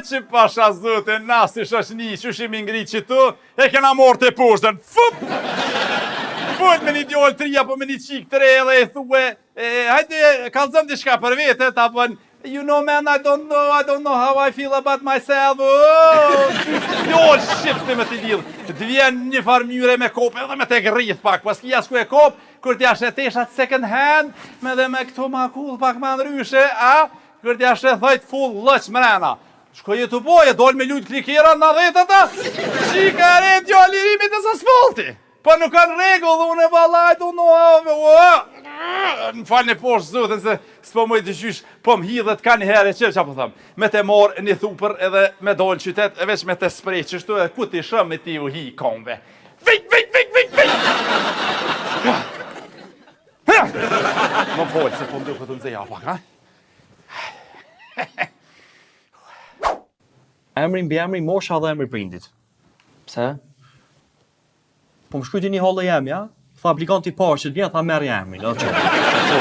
që pasha zotin, na si shoqni, qysh jemi ngrit qitu, e kena marrë teposhtën, fup! Fut me një djalë të ri apo me një çikë të re edhe e thue, e, hajde, kallzom diçka për vete, ta bën, you know man, I don't know, I don't know how I feel about myself, oh, fjalë shqip s'di me t'i lidh, të vjen një farë mënyre me kop edhe me të grrith pak, pas ki as ku e kop, kur t'ja sheh teshat second hand, me dhe me këto makull pak ma ndryshe, a? Kur t'ja sheh thojt full lloç mrena. Shko je tu bo, je dol me lujt klikera në dhetë ata? Qika e re djali i rimit e së asfalti. Po nuk kanë rregull, unë e vallaj du në Më falni poshtë zotin se s'po muj të qysh, po më hidhet ka një herë që që po them. Me te marr një thupër edhe me dol qytet e veç me te sprej qështu edhe ku ti shëm me ti u hi komve. Vik, vik, vik, vik, vik! Më folë se po më duket të nxeha pak, ha? Emri, mbiemri, mosha dhe emri prindit. Pse? Po më shkrujti një hollë jemja, tha aplikanti i parë që të vjen, tha merrja emrin, edhe që. Po,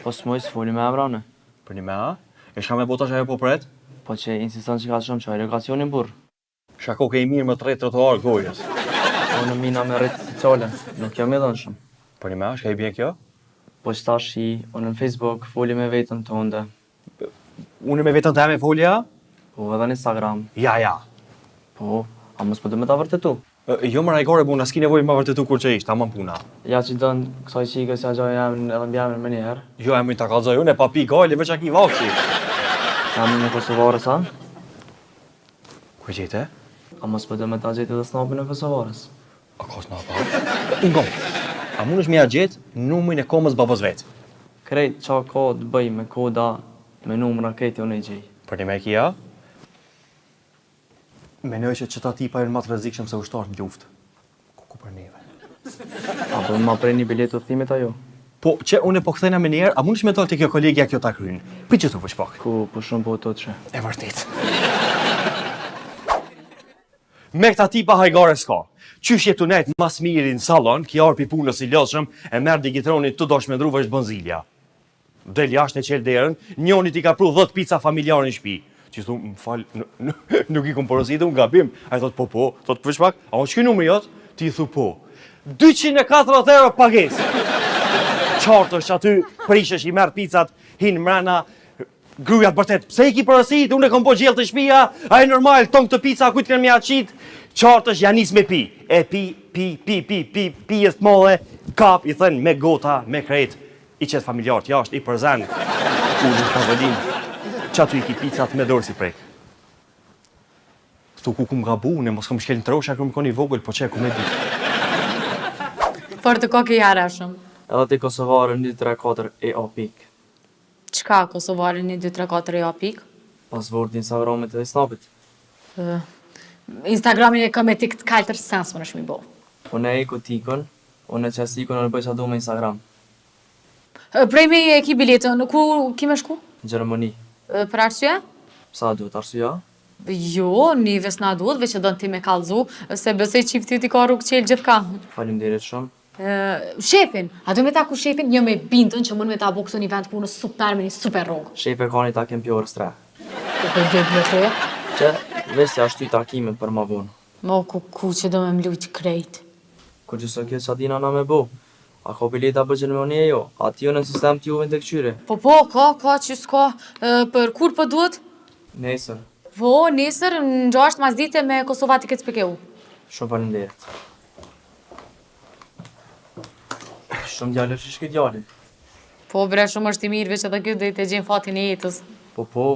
po s'muj s'foli me emra unë. Për një me a? E shka me bo tash ajo po pret? Po që insiston që ka shumë qaj lokacionin burr. Shako ke i mirë me të rrejt trotuar gojës. Unë mina me rrjetet sociale, nuk jam i dhënshëm. Për një me a, shka i bje kjo? Po që tash i, unë në Facebook, foli me vetën tënde. Unë me vetën teme folja? Po, edhe në Instagram. Ja, ja. Po, a mos po do me ta vërtetu? Jo më rajgore puna, s'ki nevojë ma vërtetu kur që ishtë, tamam puna. Ja që don kësaj çikës ja gjoj emrin edhe mbiemrin me njëherë. Jo, emrin ta kallzoj unë, pa pi gajle, veç a ki vakti. Emrin e Kosovarës, a? Ku e gjete? A mos po do me ta gjetë edhe snapin e Kosovarës? A ka snapa? Ngo, a mundesh me ja gjetë numrin e komës babës vet? Krejt qa ka të bëj me koda, me numra, krejt unë i gjej. Për një me e kia? Menoj që qëta tipa janë ma të rrezikshëm se ushtarët në luftë. Kuku për neve. A po ma prej një biletë udhëtimit ajo? Po, që unë po kthena me njëherë, a mundesh me dalë te kjo kolegja kjo ta kryn? Prit që tu veç pak. Ku, po shumë po të që. E vërtet. Me këta tipa hajgare s'ka. Qysh je tu nejt mas miri në salon, ki ardh pi punës i lodhshëm, e merr digitronin tu dosh me ndru veç bën zilja. Del jashtë e çel derën, njonit i ka pru 10 pica familjare në shtëpi. Ti thu, më fal, nuk i kom porosit unë gabim. Ai thot po po, thot veç pak, a është ky numri jot? Ti thu po. 240 euro pagesë. Qartë është aty, prishesh i merr picat, hin mrena, gruja të bërtet, pse i ki porosit, unë e kom po gjellë te shpia, a e normal, ton këtë pica, kujt kanë mja qit, qartë është ja nis me pi, e pi, pi, pi, pi, pi, pi, e të kap, i thënë me gota, me krejt, I qet familjarët jashtë, i përzen, ulesh në tavolinë, që aty i ki picat me dorë si prek. Këtu ku kum gabu, në mos kom shkel në trosha, kërë më koni vogël, po që e ku me di. Por të koke i hareshëm. Edhe ti Kosovare 1 2 3 4 e A pik. Çka Kosovare 1 2 3 4 e A pik? Passwordi Instagramit edhe i Snapit. Instagramin e kam me tik të kaltër sen s'munesh mi bo. Unë e iku tikun, unë e qes ikun, unë bëj qa du me Instagram. Prej meje e ki biletën, ku ki me shku? Në Gjermani. Për arsye? Pse a duhet arsyeja? Jo, neve s'na duhet, veç e don ti me kallzu, se besoj çifti yt i ka rrugë çelë gjithka. Faleminderit shumë. Shefin, a do me taku shefin? Jam e bindun që mund me ta bo këtu një vend punës super me një super rrogë. Shefi ka një takim pi orës 3. Po po do të po. Që, veç ja shty takimin për ma vonë. Mo ku ku që do me m'lujt krejt. Kur që së kjo qa dina na me bo? A ka bileta për Gjermani e jo? Aty jo në sistem të juve të këqyre? Po po, ka, ka, që s'ka. Për kur po duhet? Nesër. Po, nesër, në gjashtë mas dite me Kosova Tickets pikë eu. Shumë faleminderit. Shumë djalosh është ky djali. Po bre, shumë është i mirë, veç edhe kjo do të gjenë fatin e jetës. Po po,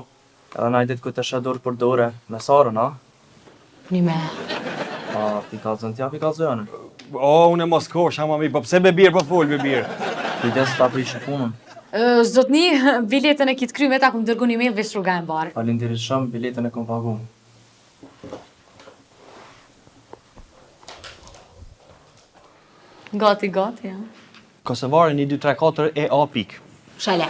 Edhe naj ditë ku të sheh dorë për dore, me Sarën, a? Një me. A, pi kallzon ti, a pi kallzoj unë? O, unë e mos kosh, ama mi, po pse be birë, po fol be birë? Kujdes ta prishë punën. Zotni, biletën e ki t'kryme, ta kum dërgu një mail, veç rruga e mbarë. Faleminderit shumë, biletën e kom pagu. Gati, gati, ja. Kosovare 1 2 3 4 e A pik. Shale.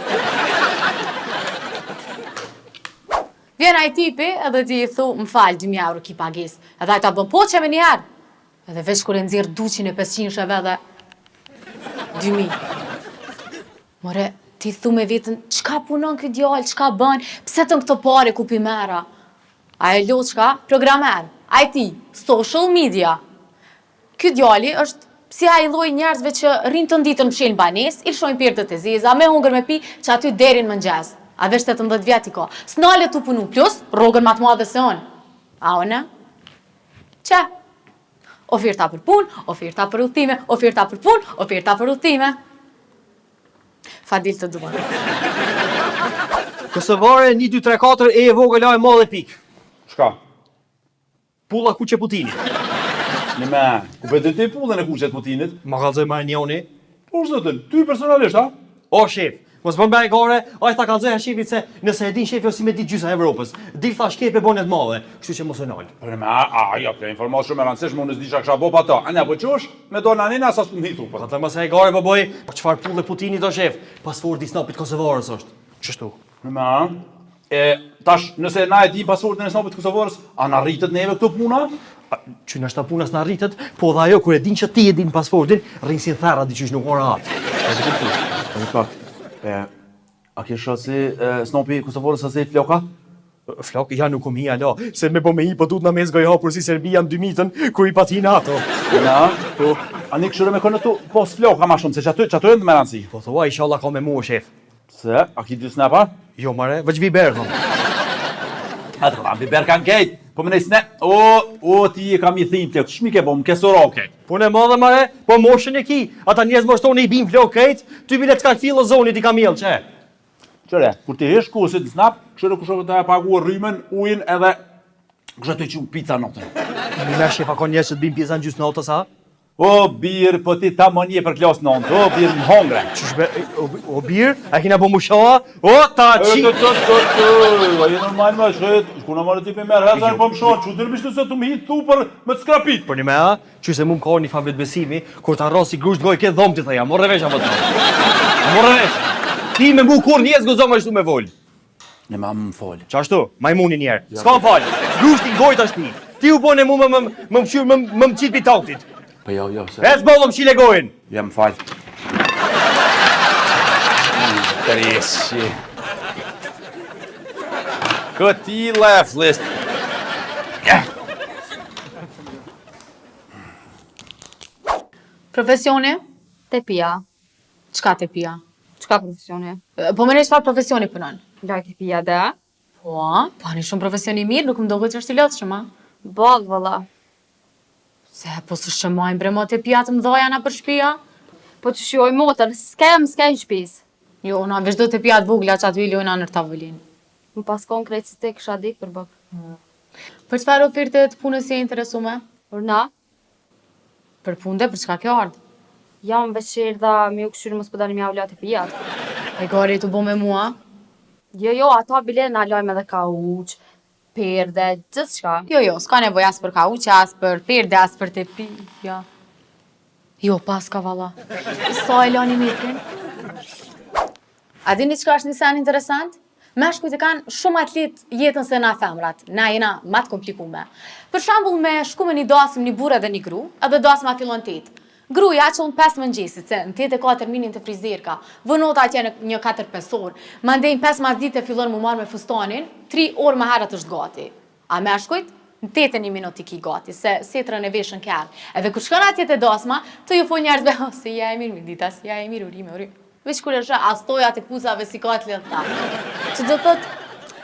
Vjen ai tipi edhe ti i thu, më fal, 2000 euro ki pagesë. Edhe ai ta bën po që me njëherë. Edhe veç kur e nxjerr 200 e 500 sheve edhe 2000. More, ti thu me vetën, çka punon ky djalë, çka bën, pse të në këto pare ku pi merr a? Ajo loçka, programer, IT, social media. Ky djali është si ai lloji i njerëzve që rrinë tënë ditën mshel në banesë, i lëshojnë perdet e zeza, me hongër me pi, që aty deri në mëngjes. A veç 18 vjet i ka. S'nalet tu punu, plus rrogën ma të madhe se unë. A unë? Qe? Oferta për punë, oferta për udhëtime, oferta për punë, oferta për udhëtime. Fadil të dua. Kosovare 1 2 3 4 e e vogël a e madhe pikë. Çka? Pulla kuqe Putinit. Në me, ku pe di ti pullën e kuqe të Putinit? Ma kallzoi ma njoni. Po zotën, ty personalisht, a? O shef, mos bën hajgare, ai tha kallzoja shefit se nëse e din shefi o si me dit gjysa e Evropës. Dil tha shkepe bonet madhe, kështu që mos e nal. Po në me, a, a, jo, kjo informatë shumë e rëndësishme, unë s'di çka kisha bo pa to. Anja, po qosh, me do në anina, sa s'më hitu. Po të mos hajgare po boj, po çfarë pulle Putinit o shef? Paswordi i snapit Kosovarës është. Qështu? Në me, a? E, tash, nëse na e dim passwordin e snapit të Kosovarës, a na rritet neve këto puna? A, që nështë puna s'na rritet, po dhe ajo kur e din që ti e din passwordin, rrin si therra di qysh nuk o rahat. E të kuptu. E të pak. E, a ke shoh si e, snapi i Kosovarës sa si floka? Flok, ja nuk um hi ala, se me po me hi, po tut na mes goj hapur si Serbia në dymijtën, kur i pati NATO. Na, po, a një këshyre me kënë tu, po s'floka ma shumë, se që aty, që aty janë me rëndësi. Po thua, inshallah ka me mua, shef. Se, a ki dy snapa? Jo, mare, veç Viber, kom. A të kam Viber kanë kejt, po më nej snap, o, o, ti e kam i thimë plek, shmi ke bo, më ke soro kejt. Po në madhe, mare, po moshën e ki, ata njerëz mos tonë i bin flok kejt, ty bile t'ka kthjellë zoni ti ka mjellë, qe? Qëre, kur ti hish kusit në snap, këshyre kush të e pagu rrymën, ujin edhe kush të qu pizza natën. Një shefa ka njerëz që të bin pizza në gjysë natës, a? O bir, po ti ta më një për klasë nëntë, o bir më hongre. Qysh be, o, o bir, a kina bo musha? O ta qi... Të, të, të, të, a je normal më shkret, shku në marrë ti me merr hezar po më shon, çu dërbi shtu se tu më hit thu për me të skrapit. Po një me a, që se mu më ka një fa vetëbesimi, kur ta rasi grusht goj ke dhomë ti theja, morre vesh apo të. Morre vesh. Ti me mu kur njes guxon më shtu me vol. Në ma më fol. Qashtu, majmuni njerë. S'ka më falë. Grushti në gojë tash ti. Ti u bone mu më më më mqyr më më më qit pi tautit. Po jo, jo, se. Ec bollë më qile gojën. Ja më fal. Tresi. Këti left list. Profesioni? Tepia. Çka tepia? Çka profesioni? Po më çfarë profesioni punon? Laj tepia dhe? Po, po ani shumë profesion i mirë, nuk më duket që është i lodhshëm, a? Boll, vëlla. Se, po s'është që majnë bre mo tepia të mdhaja na për shpia? Po që shijoj motër, s'kem, s'kem shpis. Jo, na veç do tepia të vogla që aty i lojna nër tavolinë. Më pas kon krejt si te kisha ditë për bukë. Për çfarë oferte të punës je interesume? Urna? Për punë dhe për çka ke ardhë? Jam veç erdha me ju këshyr mos po doni m'jau la tepijat. Hajgare tu bo me mua? Jo, jo, ata bile na lajmë edhe kauç, perde, gjithçka. Jo, jo, s'ka nevojë as për kauç, as për perde, as për tepija. Jo, paska valla. Sa e lani metrin? A dini çka është një sen interesant? Meshkujt e kanë shumë ma të lehtë jetën se na femrat, na jena ma të komplikume. Për shembull me shku me një dasëm një burrë edhe një gru, edhe dasma fillon tetë. Gruja çohet 5 mëngjesit, se në 8 e ka terminin te frizerka, vonohet atje në një 4-5 orë, mandej në 5 masdite fillon mu marrë me fustanin, 3 orë më herët është gati. A meshkujt, në 8 e një minut i ki gati, se setrën e veshën kerr. Edhe kur shkon atje te dasma, tu ju fol njerëzve, oh, si ja e mirë, mirëdita, si ja e mirë, urime, urime. Veç kur e sheh, as stojat e këpucave s'i ka të lidhta. Që do thot,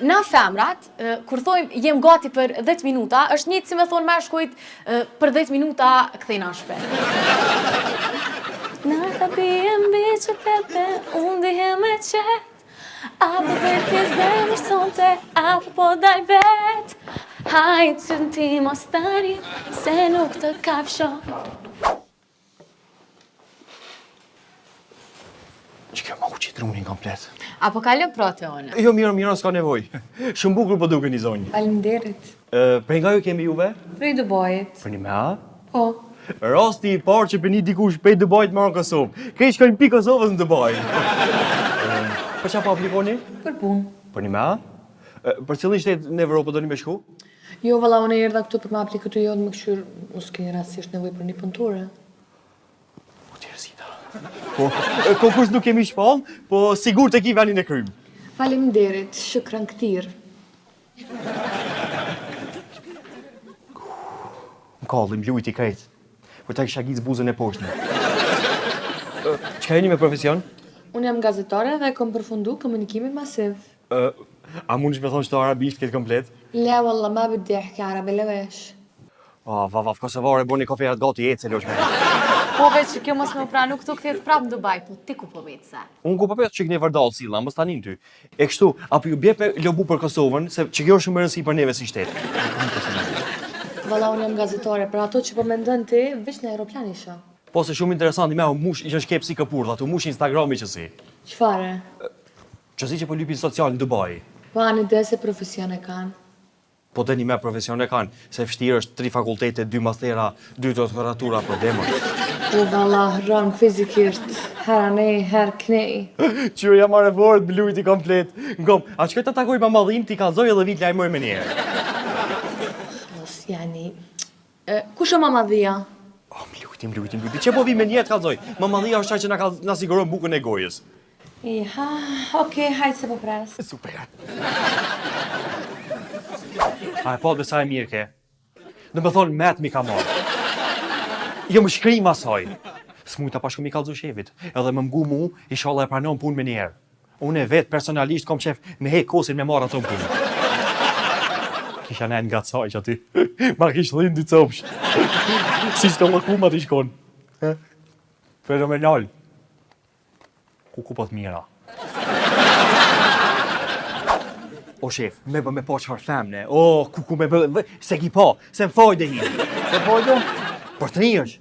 na femrat, kur thojmë jem gati për 10 minuta, është njëjtë si me thonë meshkujt për 10 minuta kthejna në shtëpi. Nata bie mbi qytete, unë ndihem e qetë, A po bëj ti zemër sonte, apo po dal vet Hajt synë ti mos tani, se nuk të kafsho Që kjo ma u qitë runin komplet. A po kaloj pra te unë? Jo, mirë, mirë, s'ka nevoj. Shumë bukur po dukeni zonjë. Faleminderit. Prej nga ju kemi juve? Prej Dubajit. Për një me a? Po. Rasti i parë që pëni dikush prej Dubajit më në Kosovë. Kej shkojnë pi Kosovës në Dubaj. Për qa po aplikoni? Për punë. Për një me a? Për cilin shtet në Evropë do një me shku? Jo, valla, unë erdha këtu për me apliku te ju me kqyrë, mos keni rastësisht nevojë për një punëtore. Po tjersita. Po, konkurs nuk kemi shpall, po sigurt e ki venin e krym. Faleminderit, shukran kthir. çakalli, m'lujti krejt. Po ta kisha gic buzën e poshtme. Çka jeni me profesion? Unë jam gazetare dhe kom përfundu komunikimin masiv. A mundesh me thonë qëto arabisht këtë komplet? La wallah ma biddi ahki arabi lesh. A, va, va, Kosovare, boni kaferat gati, ecë, losh me. Po veç që kjo mos me u pranu këtu kthehet prapë në Dubai, po ti ku po met se? Unë ku po pet që këne vërdallë silla, mos tanin ty. E kështu, apo ju bje me lobu për Kosovën, se që kjo është shumë e rëndësi për neve si shtet. Valla unë jam gazetare, për ato që po mendon ti, veç në aeroplan isha. Po se shumë interesant, me u mush, isha shkep si këpurdha, tu mush Instagrami që si. Çfarë? Që si që po lypin social në Dubai. Po ani de se profesion e kanë. Po deni me profesion e kanë, se vështirë është tri fakultete, dy mastera, dy doktoratura, po demon. Po valla rron fizikisht, herë anej, herë knej. Qyre jam marrë fort, m'lujti komplet. Ngom, a shkoj ta takoj mamadhin, t'i kallzoj edhe vit lajmoj me njëherë. Mos jani. Kush o mamadhia? Oh, më lujti, më lujti, më lujti. Që po vi me një të kallzoj? Mamadhia është qaj që na, kall, na siguron bukën e gojës. Iha, okej, hajt se po pres. Super. A e po be sa e mirë ke? Do me thonë, met mi ka marrë. Jo më shkrim asaj. S'mujta pa shku mi kallzu shefit. Edhe më mgu mu, ishalla e pranon punë me njëherë. Unë e vetë personalisht kom qef me hek kosin me marrë ato në punë. Kisha nejt nga saj që aty. Ma kish dhinë dy copsh. Si që të llokumat i shkon. Fenomenal. Ku ku po të mira? O shef, me bë me pa çfarë femne. O, ku ku me bë, se ki pa, se më fajde hi. Se fajde? Për të njësh.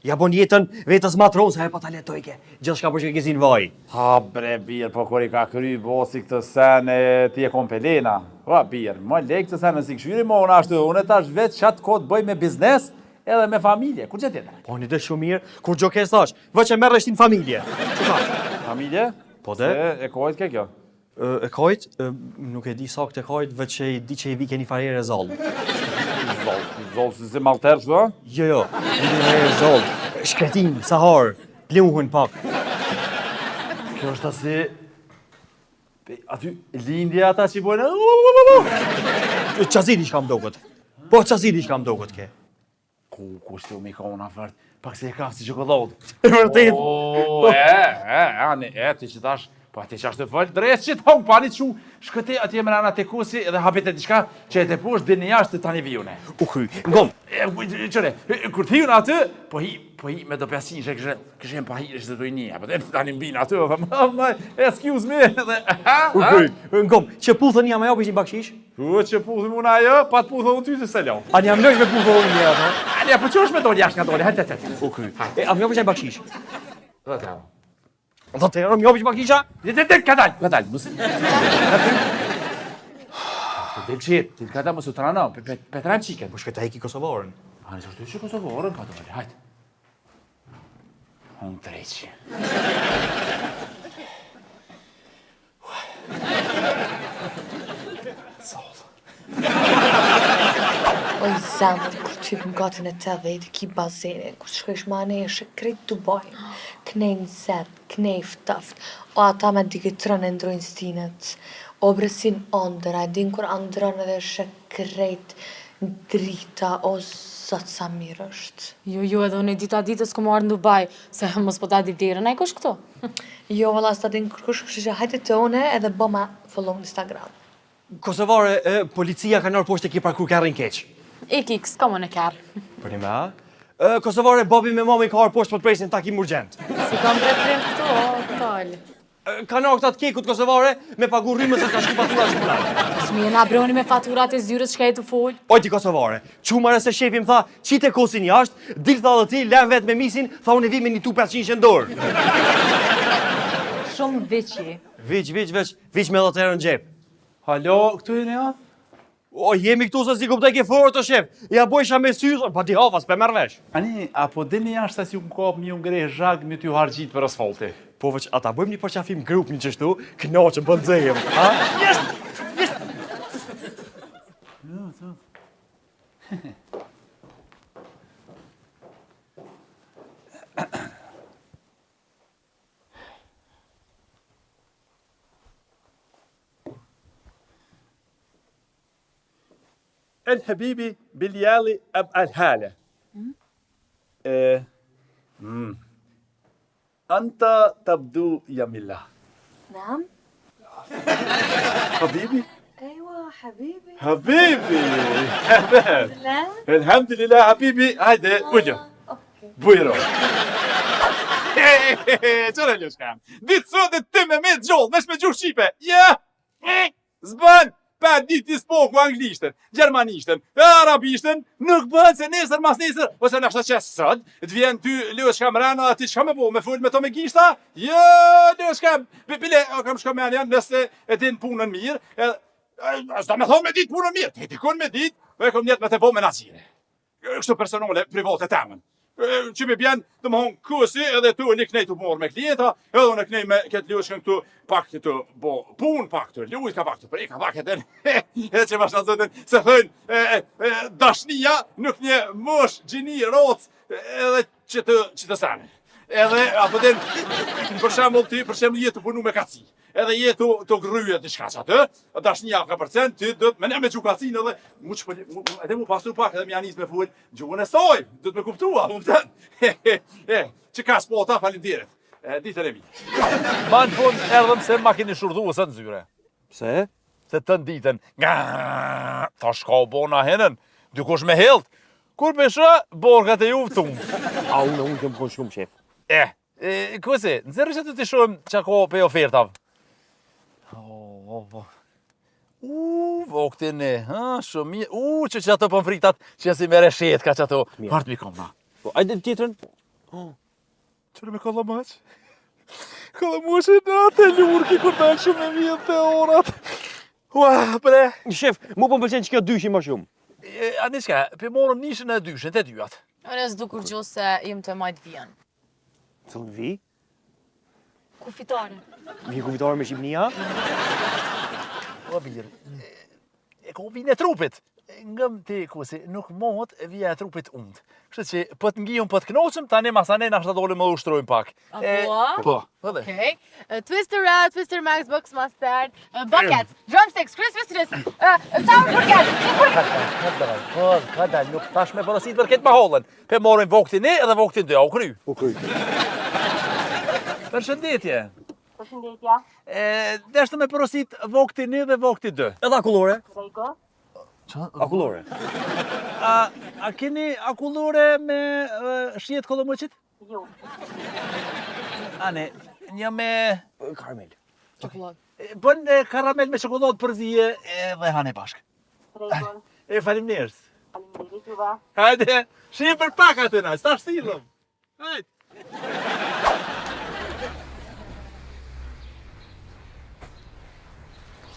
Ja bon jetën vetës matron se e pa ta letojke. Gjithçka po që gezin vaj. Ha bre bir, po kur i ka kry bosi këtë sene, ti e kom pelena. Ha bir, më lek këtë sene si këshyri, mo unë ashtu, unë tash veç qatë ko të bëj me biznes edhe me familje, kur që tjetër? Po një dhe shumë mirë, kur gjo ke thash, veç e merr është në familje. Që Familje? Po de. Se e kojt ke kjo? E kojt, nuk e di saktë e kojt, veç që i di që i vike një farë e zallë. Zallë, zallë, si si malter që do? Jo, jo, i një farë e zallë, shkretin, sahar, pluhën pak. Kjo është asi... Aty, lindje ata që i bojnë... Qazidi që kam doket. Po, qazidi që kam doket ke. Ku, ku është mi ka unë afërt, pak se e ka si çokollatë. E vërtet. O, e, e, ani, e, ti që tash, po ti që ashtë të folë, drejt që të hongë, pa një qu, shkëti atje mrena te kosi edhe hapite diçka që e të poshtë, dini jashtë të tani vijune. U kry, ngom. E, qëre, kur të hijun aty, po hi, po hi me do pesin, që kështë, kështë jem pa hi, që të të një, apo të tani mbin aty, dhe më, më, excuse me, dhe, ha, U kry, ngom, që puthën jam ajo, për një bakshish? Po që puthëm unë ajo, pa të puthë unë ty të se lo. A një amlësh me puthë unë një ato? A një, po që është me doli, jashtë nga doli, hajtë, hajtë, hajtë. U kry. E, a më jopish një bakshish? Dhe të euro. Dhe të euro, më jopish bakshisha? Dhe të të, ka dalë, ka dalë, mësë. Të del qetë, të ka dalë, mësë të rana, pe të ranë qike. Po shkoj ta heki Kosovarën. A një sërtu që Kosovarën, ka dalë, hajtë. Unë treqi. Oj zemër, kur të hyp në katin e 80, ki bazenin, kur të shkojsh ma ne, shë krejt Dubai, knej nxet, knej ftoft, o ata me digitron e ndrojnë stinët, o bre si n'andër, a e din kur andron edhe shë krejt drita, o zot sa mirë është. Jo, jo, edhe unë e dita ditës kom ardhë në Dubai, se mos po ta di vlerën, ai kush këtu? Jo, valla, s'ta din kërkush, kështu që hajde te une edhe bëma follow në Instagram. Kosovare, e, policia ka nërë poshtë e ki parku kerrin keq. Ik, ik, s'ka më në kerr. Për një me, a? E, Kosovare, babi me mami ka ardhë poshtë po të presin takim urgjent. Si kam bre prind këtu, o, tal. E, Kanë ardhë këta të kekut Kosovare me pagu rrymën se ka shku fatura shumë lart. S'mi e na broni me faturat e zyrës çka je tu fol. Oj ti Kosovare, qu mare se shefi më tha, qite kosin jashtë, dil tha dhe ti, lem vetë me misin, tha unë e vi me një tu 500 në dorë. Shumë viqi. Viq, viq, viq, viq me 10 euro në xhep. Halo, këtu jeni a? O, jemi këtu se si kuptoj ke fort o shef. Ja bojsha me sy, pa ti hafa, s'pe merr vesh. Ani, a po dilni jashtë se si ju më kap mi ju ngreh zhag mi t'ju hargjit për asfalti. Po veç, ata bëjmë një përqafim grup një qështu, knaqëm, po nxehem, ha? Yes! Yes! El Habibi Biljali Ab Al Hale. E, mm. Anta tabdu jamila. Nam? Habibi? Ejwa, habibi. Habibi! Elhamdulillah, habibi. Hajde, ulju. Bujro. Qëre lëshka? Ditë sot e ti me me gjallë, veç me gjuhë shqipe. Ja! S'bën! Pa ditë s'poku anglishten, gjermanishten, arabishten, nuk bën se nesër mas nesër, ose nashta që sot, të vjen ty lëshka mrena, ti çka me bo, me fol me to me gishta? Jo, lëshka, bile, kam shko me janë, nëse e din punën mirë, edhe, s'do me thonë me ditë punën mirë, ti dikun me ditë, e kom njet me të bo menaxhere. Kështu personale, private temën. Që mi bjen, dhe më honë kësi, edhe tu një knej të morë me klienta, edhe unë knej me këtë lushkën këtu, pak të të bo pun, pak të lujt, ka pak të prej, ka pak edhe, edhe që masha zëtën, se thënë, e, e, e, dashnia nuk njeh moshë, gjini, racë, edhe që të, që të sene. Edhe, apo den, për shembull ti, për shembull je tu punu me kaci. Edhe je tu të grrye diçka që atë, dashnia ka përcen, ti do të me ne me gjuhë kacin edhe mu që mu, edhe mu pastru pak edhe më janis me fol gjuhën e saj, do të me kuptua, më kupton? E, që ka spota, faleminderit. E, ditën e mirë. Ma në fund erdhëm se ma keni shurdhu sot në zyre. Pse? Se të në ditën, nga, ta shka u bona henën, dikush me hellt, kur pe shoh, borkat e juve tunë. A unë, unë kem konë shumë qef. E, e kusi, nxjerrë që të të shohim që ka pe ofertav. Oh, oh, oh. U, vokti ne, ha, shumë mirë. U, që që ato pomfritat, që janë si me reshet, ka që ato. Part mi kom, na. Po, ajde tjetrën. Qërë me kollomaq? Kollomaq e natë e lurki, kur dalë shumë e vjetë të orat. Ua, bre. Shef, mu po më pëlqen që kjo dyshi më shumë. E, a një shka, pe morëm nishën e dyshën, të dyat. Unë s'du kurgjo se jem të majtë vijën. Cëllën vi? Kufitare. Vi kufitare me Shqipnia? Po, birë. E ko vijën e trupit. Ngëm ti, kusi, nuk mohet vija e trupit unt. Kështu që, po të ngijum, po të knaqëm, tani masanej nashta dolim më ushtrojmë pak. A po? Po, po dhe. Okej. Twister Red, Twister Max, Box Master, Buckets, Drumsticks, Christmas List, Tower Burger, Ka dal, po, ka dal, nuk thash me porosit për këtë mahollën. Pe morim voktin e edhe voktin dy, a u kry? U kry. Përshëndetje. Përshëndetja. E, deshtë me porosit voktin një dhe voktin dy. Edhe akullore? Rego. Akullore. A, a keni akullore me shije t'kollomoqit? Jo. Ane, një me... Karamel. Çokoladë. Bën e, karamel me çokoladë përzie edhe hane bashkë. Rego. E, faleminderit. Faleminderit juve. Hajde, shihemi për pak aty na, tash sillëm. Hajde.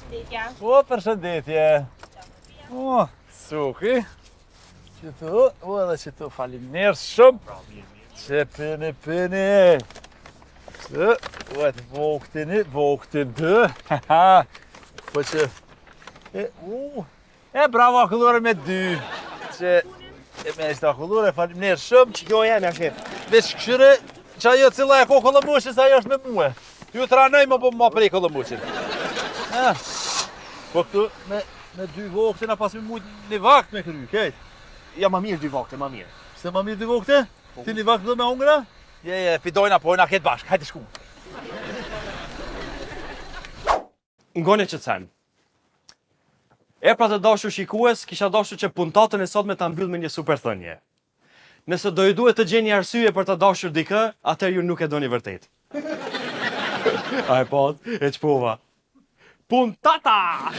Përshëndetja. Po, përshëndetje. O, suki. Qëtu, o edhe qëtu, faleminderit shumë. Që pini, pini. Që, o e të voktin, voktin dy. Po që, e, u, E bravo akullore me dy. Që e me ishte akullore, faleminderit shumë. Që kjo e jemja, shef. Veç këshyre, që ajo cila e ko kollomoqin, se ajo është me mue. Ju të ranoj më po ma prej kollomoqin. Ah. Po këtu me, me dy vokte na pas me mujt një vakt me kry, kejt. Ja, ma mirë dy vakte, ma mirë. Pse ma mirë dy vokte? Ti një vakt do me ungra? Je, je, pidojna, po na ketë bashkë, hajde shku. Ngone që të them. E pra të dashur shikues, kisha dashur që puntatën e sotme ta mbyll me një super thënie. Nëse do ju duhet të gjeni arsye për të dashur dikë, atëherë ju nuk e doni vërtet. A e pat, e çpova. Puntata!